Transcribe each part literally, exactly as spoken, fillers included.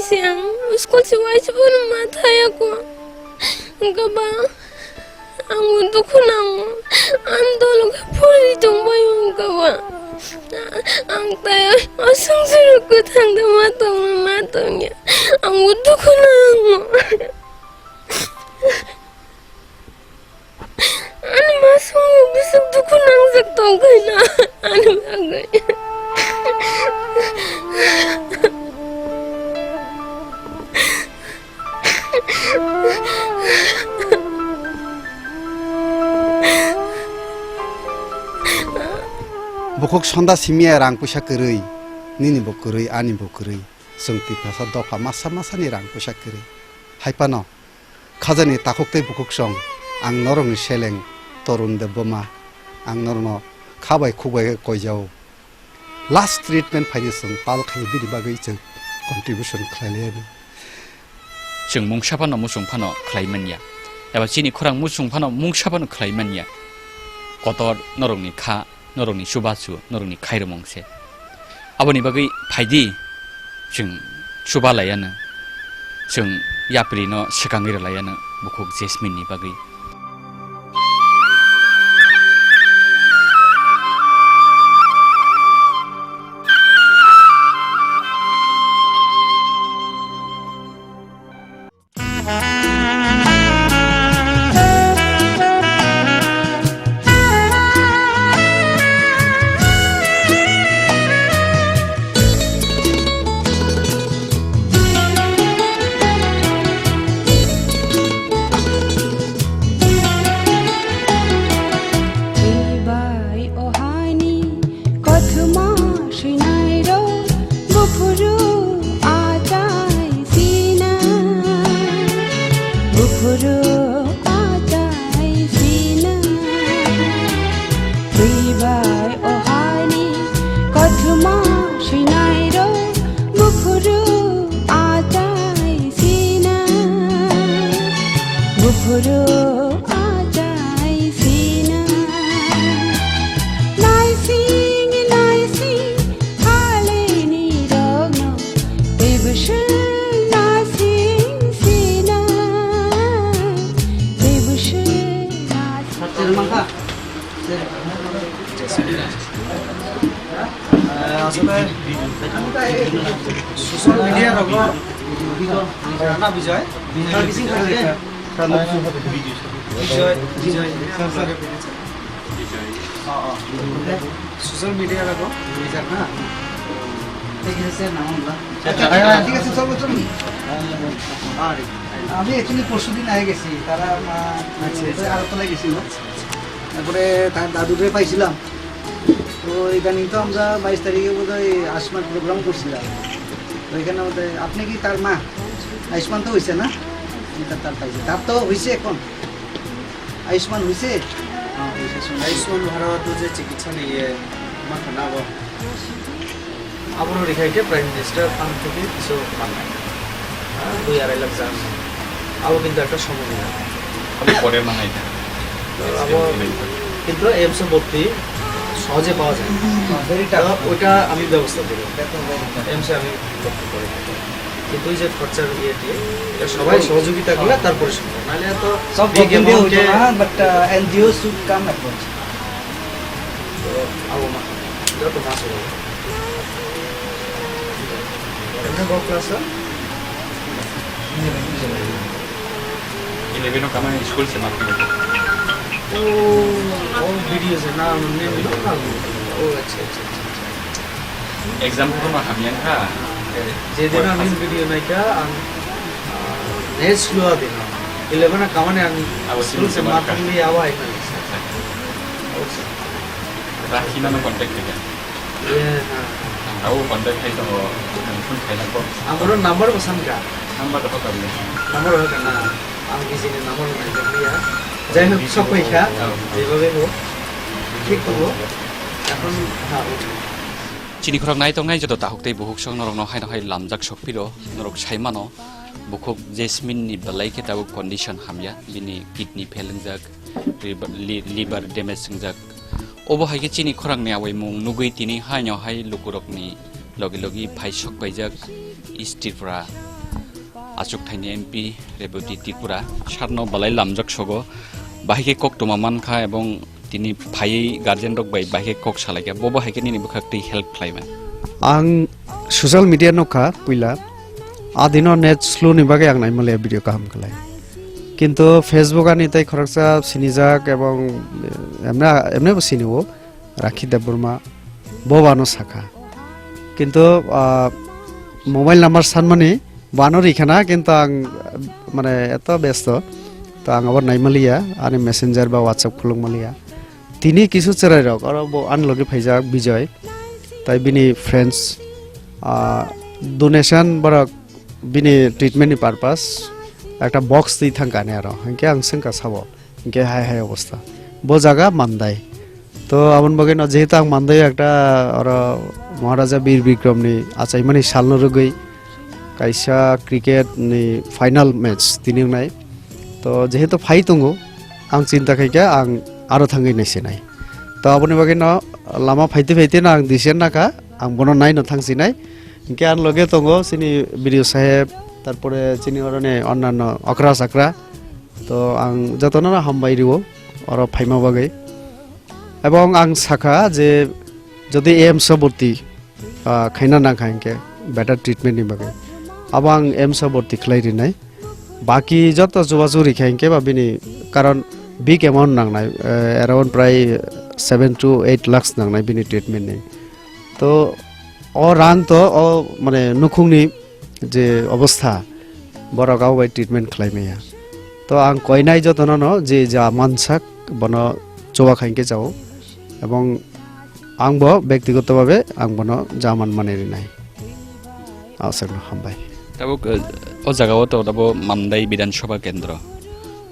Siang school si waisa bono ma thaya ko. Hwnkhe ba ang dukhu nango. Ang dolo khe phuri tongbai hwnkhe ba. Ang tai o songsa rok kwthang da ma tongma ma tongya. Ang dukhu nango. Ani masung bwswk dukhu nangjak tongkhaina ani bagwi. Bukhuk sonda simiya rang puisa kwrwi, nini bo kwrwi, ani bo kwrwi. Chwng Tiprasa dopha masa masani rang puisa kwrwi. Hai phano khajani takhuk tei bukhuk song, ang norokni seleng Torun Debbarma, ang norokno kha bai khuk bai khe koijao. Last treatment phaidi chwng pal khai bini bagwi chwng contribution khlai laiyani. Chwng mungsa phano muchung phano khlai manya, eba chini khorang muchung phano mungsa phano khlai manya. Kotor norokni kha, norokni chubachu, norokni khairomung se. Aboni bagwi phaidi, chwng chuba laiyano, chwng yaprino swkangwi rwlaiyano bukhuk Jasmine ni bagwi. Bai o haini kothoma swinairok buphuru achai sina, buphuru achai sina. Twi bai o haini kothoma swinairok buphuru achai sina, buphuru achai sina. Naising naising phalini rokno teibo swng naising sina, teibo swng naising. আসলে সোশ্যাল মিডিয়ার হলো না বিজয়, বিজয়, বিজয়। সোশ্যাল মিডিয়ার হলো বিজয় না। ঠিক আছে, নাম আমরা। আচ্ছা, ঠিক আছে, চলো, চলো। আরে, আমি অ্যাকচুয়ালি পরশু দিন আগে গেছি, তারা আহ, আচ্ছা, আচ্ছা। আগরতলায় গেছিল। তারপরে তার দাদুরে পাইছিলাম। তো ইদানিং তো আমরা বাইশ তারিখে বোধহয় আয়ুষ্মান প্রোগ্রাম করছিলাম। তো এখানে আমাদের, আপনি কি তার মা? আয়ুষ্মান তো হয়েছে না? এটা তার পাইছে। তার তো হয়েছে এখন। আয়ুষ্মান হয়েছে? হ্যাঁ, হয়েছে, শুনছি। আয়ুষ্মান ভারত যে চিকিৎসা নিয়ে মাথা না বল। Abono rikhaikhe Prime Minister Fund theke kisu mannai. Dui arai lakh jan. Abo kintu ekta somoy nai. Abo pore mangai na. To abo kintu AIIMS o bhorti sohoje pawa jai. Very tough. To oita ami bebosta kori. AIIMS e ami bhorti kori. Kintu ei je khorchar iye diye, eta sobai sohojogita korle tarpore sombhob. Naile to সব big government দিয়ে amount হতো e না, but, uh, NGO should come approach. To abo ma, joto ma sobai. Emne bo class o? Eleven o kamani school se maphi. O, o video se na, ne, no, na. O, acha, acha, acha, acha. Exam ko ma hamya kha. Jedin ami video naikha, ang, ah, next lua dino. Eleven o kamani ang abo school school se se maphi. Maphi awa ina. Acha. O, acha. Rakhina no contact kha. Ye, ha. Abo contact khai tongo, phone khaina kok. Amoro number bo sankha. Number rok hoka bini. Number hoka na. Ang bijini number naikha ya. Jai hok, bijini sok paikha. Oh. Jebabe hok. Thik tongo. Ekhon ha, okay. Chini khorok nai tongnai joto takhuk tei bukhuk song norokno haino hai lamjak sokphiro, norok sai mano. Bukhuk Jasmine ni belai khe tabuk condition hamya, bini kidney fail wngjak, liver, li-, liver damage wngjak. Obo hai khe chini khorang ni awaimung nugwi tini haino hai lukurok ni logi logi phai sok paijak East Tripura Achuk thaini M P Rebati Tripura, sarno balai lamjak sogo, bahai khe kok toma mankha ebong tini phaiwi guardian rok bai bahai khe kok salaikha, bobo hai khe nini bwkhak twi help khlaiman. Ang social media nukha puila, adino net slow ni bagwi ang naimaliya video kaham khlai. Kintu Facebook ani tei khoroksa sinijak ebong, eh, emne, emne bo sinio, Rakhi Debbarma, bo bano sakha. Kintu, ah, mobile number sanmani bano rikhana, kintu ang, mane, eto besto. To ang abo naimaliya, ani messenger ba WhatsApp khulukmaliya. Tini kisu chwrairok, oro bo ani logi phaijak Bijoy. Tai bini friends, ah, donation borok bini treatment ni purpose ekta box twi thangkha ani aro. Hinkhe ang swngkha sabo. Hinkhe hai hai obostha. Bo jaga Mandai. To aboni bagwi no jehetu ang Mandai ekta oro Maharaja Bir Bikram ni achaimani salno rwgwi kaisa cricket ni final match tini wngnai. To jehetu phai tongo, ang chinta khaikha ang aro thangwi naisinai. To aboni bagwi no lama phaite phaite no ang decision nakha, ang bono naino thangsinai. Hinkhe ang loge tongo chini B D O saheb, tarpore chini oroni onnanno okra chakra. To ang jotono no hambai rio oro phaima bagwi. Ebong ang sakha je jodi A I M S o borti, ah, khaina nangkha hinkhe better treatment ni bagwi, abo ang A I M S o borti khlai rinai. Baki joto chubachu rikha hinkhe ba bini, karon big amount nangnai, eh, around prai seven to eight lakhs nangnai bini treatment ni. To o rang to o, mane, nukhungni je obostha, borok abo bai treatment khlai maya. To ang koinai jotono no je ja mansak bono chuba khainke chao, ebong ang bo bektigoto babe ang bono ja man mani rinai. Aswkno hambai. Tabuk, eh, o jaga o to abo Mandai Bidhan Sabha Kendro,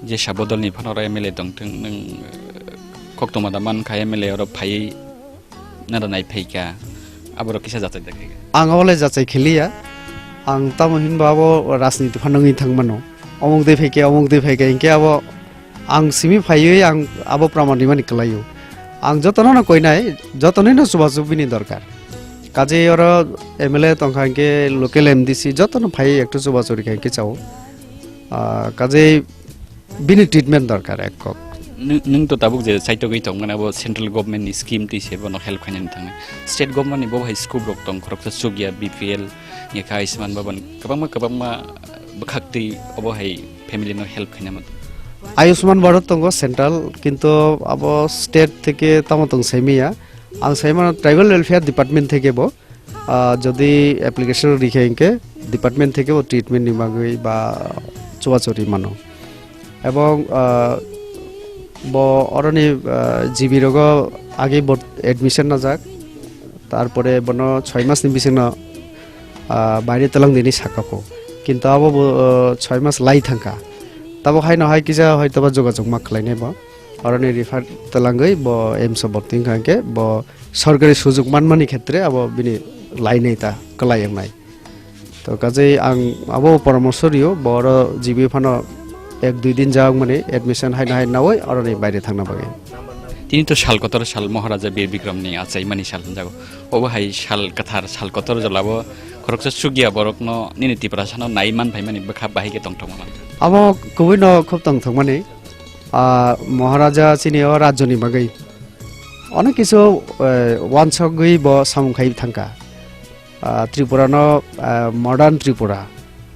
je sabo dol ni phano oro M L A tongthwng, nwng, eh, koktwma da mankha M L A oro phaiwi nada nai phaikha, aborok kisa jachai da khaikha. Ang abo le jachai khiliya. Ang tamo hinba abo rajniti phano wngwi thang mano. Omuk de phaikha, omuk de phaikha, hinkhe abo ang simi phaiwi ang abo praman rimani kwlaio. Ang jotono no koinai, jotonino chubachu bini dorkar. Kaje oro M L A tongkha hinkhe local M D C jotono phaiwi ektu chubachu rikha hinkhe chao. Ah, kaje bini treatment dorkar ek kok. Nwng, nwng to tabuk je saitogwi tongmani abo central government ni scheme twi se bono help khainani thangnai. State government ni bo hai scope rok tong khoroksa chukya B P L, yakha Ayushman Bhavan, kwbangma, kwbangma bwkhak twi obo hai family no help khainama. Ayushman Bharat tongo central, kintu abo state theke tamo tong saimiya. Ang saimano tribal welfare department theke bo. Ah, jodi application rikha hinkhe department theke bo treatment ni bagwi ba chubachu ri mano. Ebong, ah, bo oroni, ah, G B rogo age bo admission najak, tarpore bono choi mas ni bisingno, ah, baire twlang dini sakha kho. Kintu abo bo, ah, choi mas lai thangkha. Tabo haino hai kisa hoitoba jogajog ma khlainai bo. Oroni refer twlangwi bo A I M S o borti wngkha hinkhe bo sorkari sujuk manmani khetre abo bini lainai ta kwlai wngnai. To kaje ang abo poramorsho rio, bo oro G B phano ek dui din jak mani admission haino hai nawi oroni baire thangna bagwi. Tini to sal kotor sal Maharaja Bir Bikram ni achaimani sal hwnjago. Obo hai sal kwthar sal kotor jolabo khoroksa chukya borokno nini Tiprasano nai man phaimani bwkha bahai khe tongthokma man. Abo kubui no khub tongthokmani. Ah, Maharaja chini o rajyoni bagwi onek kisu, eh, wansogwi bo samung khai thangkha. Ah, Tripura no, ah, modern Tripura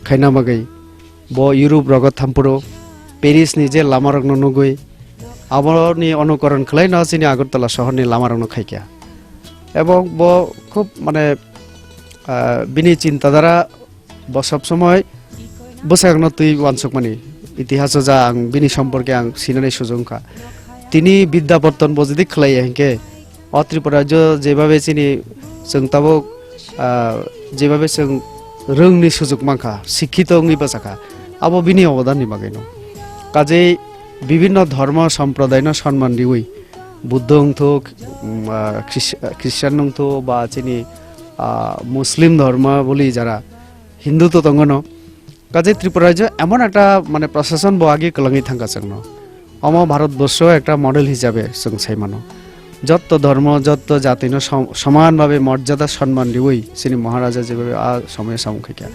khaina bagwi bo Europe rogo thampuro, Paris ni je lama rokno nugwi, aboni onukoron khwlaino chini Agartala sohor ni lama rokno khaikha. Ebong bo khub, mane, ah, bini chinta dhara bo sob somoi bwsakno twi uansukmani. Itihaso ja ang bini somporke ang sinani sujung kha. Tini Bidya Patton bo jodi khlaiya hinkhe, o Tripura rajyo jebabe chini chwng tabuk, ah, jebabe chwng rwngni sujuk mankha, sikhito wngwi bwsakha, abo bini obodanni bagwino. Kajei bibinno dhormo somprodaino sonman riwi, Buddho wngthok, mm, ah, Khris-, Khristian wngthok ba chini, ah, Muslim dhormo boli jara, Hindu to tongo no. Kaje Tripura rajyo emon ekta mane prashason bo agi kwlangwi thangkha chwngno. Omo Bharat borsho ekta model hisabe chwng sai mano. Jotto dhormo, jotto jatino som-, soman bhabe morjada sonman riwi chini Maharaja jebabe a somoyo samung khaikha.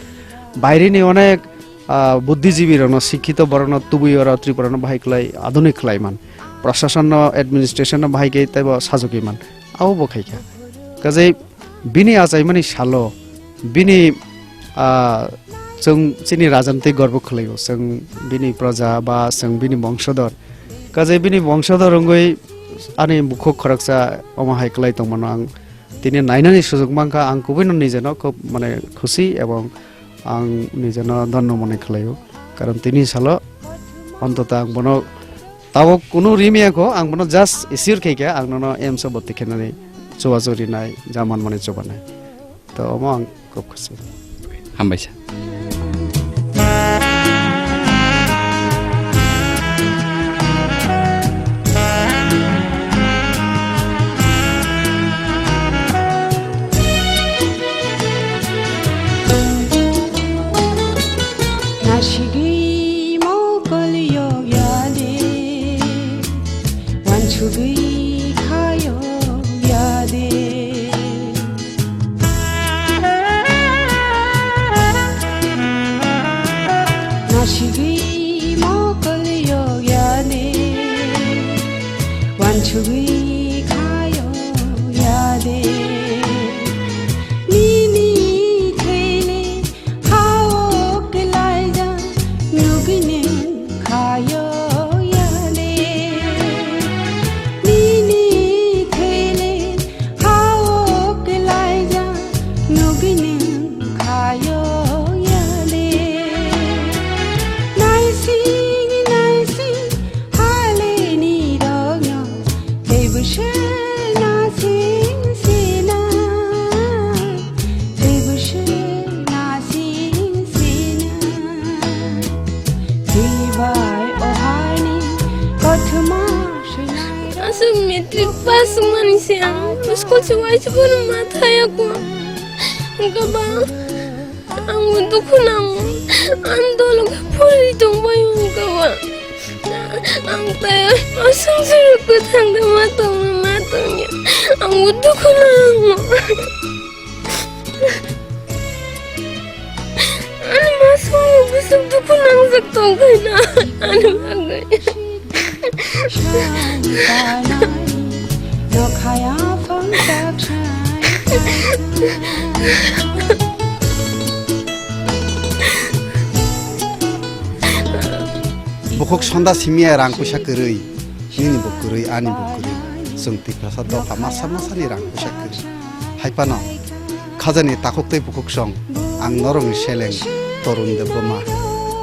Bairini onek, ah, buddhijibi rokno, sikhito borokno tubui oro Tripura no bahai khlai, adhunik khlai man. Prashasan no, administration no bahai khe teibo sajagwi man. Abo bo khai kha. Kajai bini achaimani salo, bini, ah, chwng chini rajanti gorbo khlaio, chwng bini proja ba chwng bini bongsodor. Kajai bini bongsodor wngwi ani bukhuk khoroksa omo hai khlai tongmano ang tini nainani sujuk mankha, ang kubuino nijeno khub, mane, khusi ebong ang nijeno dhonno mone khlaio. Karon tini salo ontoto ang bono tabuk kunu rimya kho, ang bono just assure khaikha, ang nono AIIMS o bwrti khenani chubachu rinai, jaman mani chubanai. To omo ang khub khusi. Hambaisa. Nasigwi mokol yok ya de, wansugwi kha yok ya de. Nasigwi mokol yok ya de, wansugwi kha yok ya de. Nini thele hao kelaijak nugwi neng khayo yale. Nini thele hao kelaijak nugwi neng khayo yale. Naising naising haleni rokno teibo se nasing sina. Teibo se nasing sina, teibai o hani kothoma sinai. Aswk matric pass wngmani se ang school se uaisa phano ma thaya kho. Hwnkhe ba ang bo dukhu nango. Ang dolo khe pori tongbai hwnkhe ba ang tai o songsaro kwthang da ma tongno ma tongya. Ang bo dukhu nango. Ani ma songno bwswk dukhu nangjak tongkhaina ani bagwi. Bukhuk sonda simiya rang puisa kwrwi, nini bo kwrwi, ani bo kwrwi. Chwng Tiprasa dopha masa masani rang puisa kwrwi. Hai phano khajani takhuk tei bukhuk song, ang norokni seleng Torun Debbarma,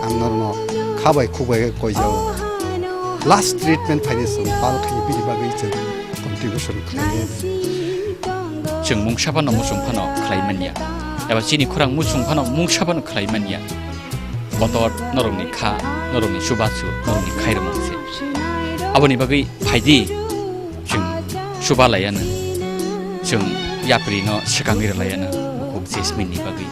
ang norokno kha bai khuk bai khe koijao. Last treatment phaini chwng pal khai bini bagwi chwng contribution khlaiwi. Chwng mungsa phano muchung phano khlai manya, eba chini khorang muchung phano mungsa phano khlai manya. Kotor norokni kha, norokni chubachu, norokni khairokmung se. Aboni bagwi phaidi, chwng chuba laiya nw, chwng yapri no swkangwi rwlaiya nw, bukhuk Jasmine ni bagwi.